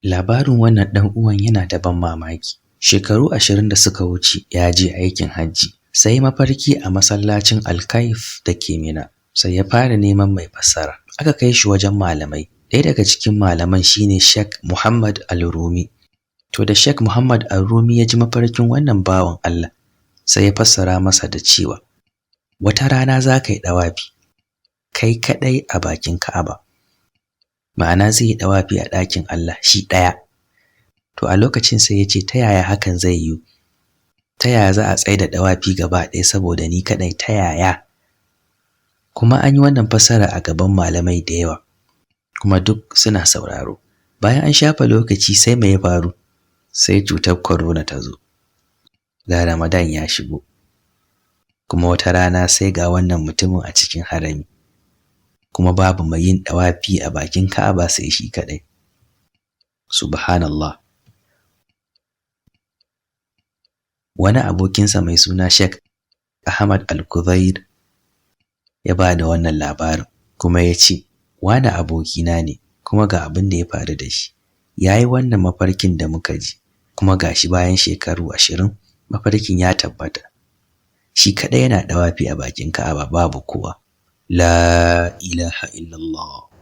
Labarin wannan ɗan uwan yana da ban mamaki. Shekaru 20 da suka wuce ya je aikin hajji, sai mafarki a masallacin Alkaif da ke Mina, sai ya fara neman mai fassara. Aka kai shi wajen malamai. Ɗaya daga cikin malaman shine Sheikh Muhammad Al-Rumi. To da Sheikh Muhammad Al-Rumi ya ji mafarkin wannan bawan Allah, sai ya fassara masa da cewa wata rana za ka yi ɗawafi kai kaɗai a bakin Ka'aba. Ma'ana zai yi ɗawafi a ɗakin Allah shi ɗaya. To a lokacin sai ya ce ta yaya hakan zai yiwu? Ta yaya za a tsaida ɗawafi gaba ɗaya saboda ni kaɗai, ta yaya? Kuma an yi wannan fassara a gaban malamai da yawa, kuma duk suna sauraro. Bayan an shafa lokaci sai me ya faru? Sai cutar corona ta zo. Ga Ramadan ya shigo. Kuma wata rana sai ga wannan mutumin a cikin harami. Kuma babu mai yin ɗawafi a bakin Ka'aba sai shi kaɗai. Subhanallah. Wani abokinsa mai suna Sheikh Ahmad Al-Kuzair ya ba da wannan labarin kuma ya ce, wane abokina ne kuma ga abin da ya faru da shi. Ya yi wannan mafarkin da muka ji, kuma ga shi bayan shekaru 20 mafarkin ya tabbata. Shi kaɗai yana ɗawafi a bakin Ka'aba babu kowa. La ilaha illallah.